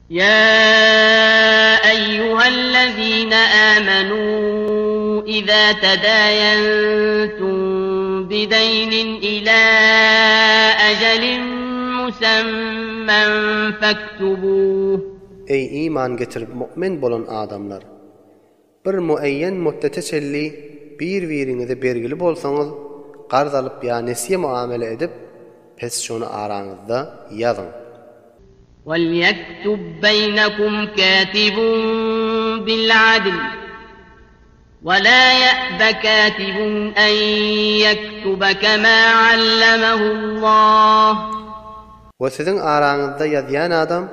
Ýa eýýuhellezine âmenû izâ tedâyentum bideynin ilâ ejelin musemmen fektubûh. Eý, iman getirip mu'min bolan adamlar! Bir mueýýen mutdete çenli bir-biriňize bergili bolsaňyz, karz alyp ýa nesýe muamele edip, pes şony araňyzda ýazyň. Welýektub beýnekum kätibun bil-adl, we la ýe'be kätibun en ýektube kema allemehullah. We siziň araňyzda ýazýan adam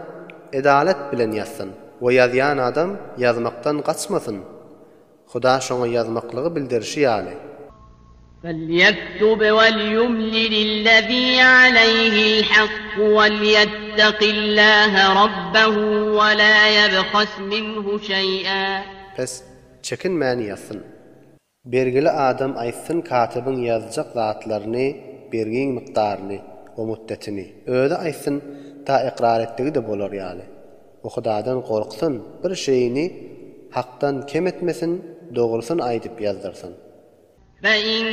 edalat bilen ýazsyn. We ýazýan adam ýazmakdan gaçmasyn, Huda şoňa ýazmaklygy bildirişi ýaly. Felýektub welýumlilillezî aleýhil hakku welýettekillahe rabbehu we lâ ýebhas minhu şeý'ä. Pes, çekinmän ýazsyn. Bergili adam aýtsyn katybyň ýazjak zatlaryny bergiň mukdaryny we mutdetini özi aýtsyn ta ykrar etdigi-de bolar ýaly we Hudadan gorksyn bir şeýini hakdan kem etmesin dogrusyn aýdyp ýazdyrsyn. Fe-in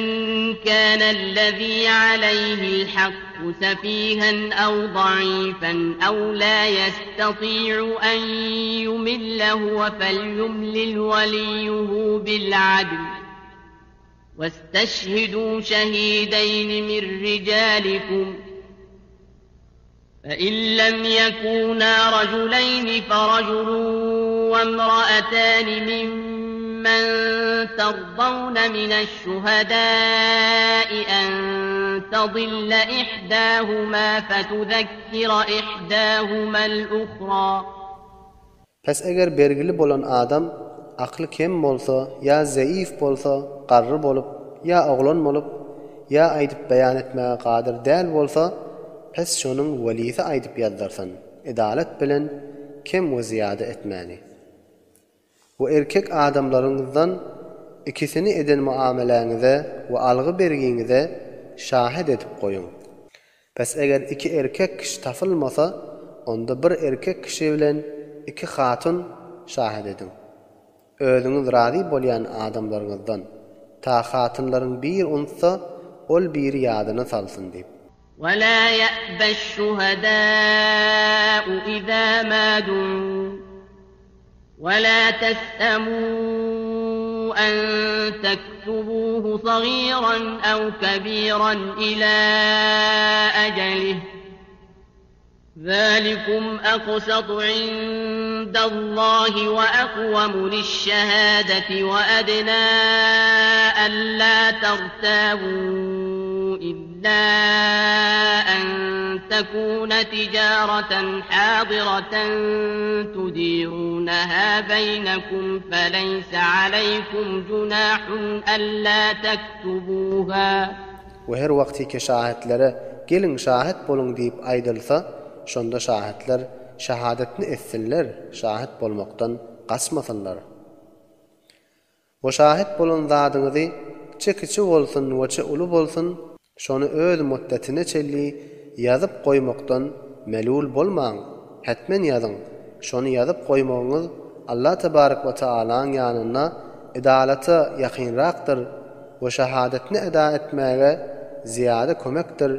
kânellezî aleýhil-hakku sefîhen ew daîfen ew lâ yestetî'u en yumille huve felyumlil veliyyuhu bil-adl. Westeşhidû şehîdeyni min ricâlikum. Fe-in lem yekûnâ raculeyni feraculun wemra'etâni mimmen terdavne mineşşuhedâi en tadille ihdâhumâ fetuzekkire ihdâhumel uhrâ. Pes eger bergili bolan adam akly kem bolsa ýa zeif bolsa, garry bolup, ýa oglan bolup, ýa aýdyp beýan etmäge gadyr däl bolsa, pes şonuň welisi aýdyp ýazdyrsyn, edalat bilen kem we zyýada etmäni. We erkek adamlaryňyzdan ikisini eden muameläňize we algy-bergiňize şahet edip goýuň. Pes eger iki erkek kişi tapylmasa, onda bir erkek kişi bilen iki hatyn şahet ediň. Özüňiz razy bolýan adamlaryňyzdan, ta hatynlaryň biri unutsa, ol biri ýadyna salsyn diýip. Wela ýe'beş-şuhedâ'u izâ mâ du'û. Wela tes'emû en tektubûhu sagîran ew kebîran ilâ ecelih. Zâlikum aqsatu indallâhi we akvemu liş-şehâdeti we ednâ ellâ tertâbû illâ en tekûne ticareten hâzireten tudîrûnehâ beynekum feleyse aleykum junâhun ellâ tektubûhâ. We her wagtyky şahitlere Geliň, şahit boluň diýip aýdylsa, şonda şahitler şahadatny etsinler, şahit bolmakdan gaçmasynlar. We şahit bolan zadyňyzy çe kiçi bolsun we çe uly bolsun, şony öz mutdetine çenli ýazyp goýmakdan melul bolmaň, hetmen ýazyň, şony ýazyp goýmagyňyz Allah tebarek we tealaň ýanynda edalata ýakynrakdyr we şahadatny eda etmäge zyýada kömekdir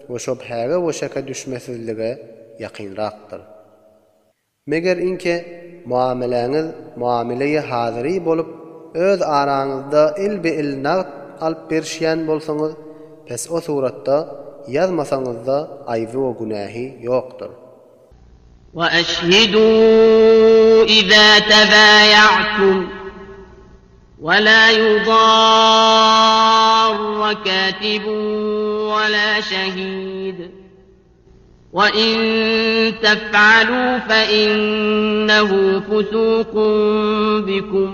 we şobhäge we şeke düşmesizlige ýakynrakdyr. Meger inke muameläňiz muamele-i hazyry bolup, öz araňyzda el-be-el nagt alyp berişýän bolsaňyz, pes o suratda ýazmasaňyzda aýby we günähi ýokdur. We eşhidû izâ tebâya'tum we lâ yudârra kâtibun we lâ şehîd. We in tef'alû fe innehu fusûkun bikum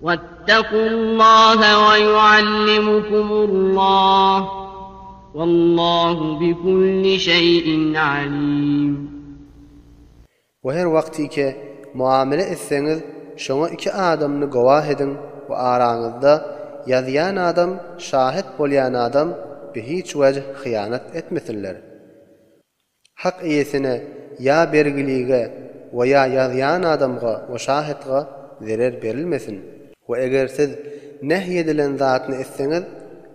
wettekullâhe ve yuallimukumullah wallâhu bikulli şeý'in alîm. We her wagtyke muamele etseňiz, şoňa iki adamny gowah ediň we araňyzda ýazýan adam, şahyt bolýan adam bi hiç wejh hyýanat etmesinler. Hak eýesine ýa bergilige. we ýa ýazýan adamga we şahitga zerer berilmesin. We eger siz nehy edilen zatny etseňiz,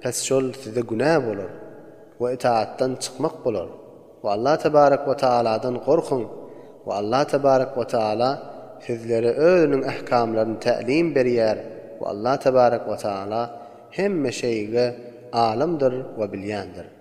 pes şol size günä bolar we itaatdan çykmak bolar. We Allah tebarek we taaladan gorkuň we Allah tebarek we taala sizlere özüniň ähkamlaryny tälim berýär we Allah tebarek we taala hemme şeýge alymdyr we bilýändir.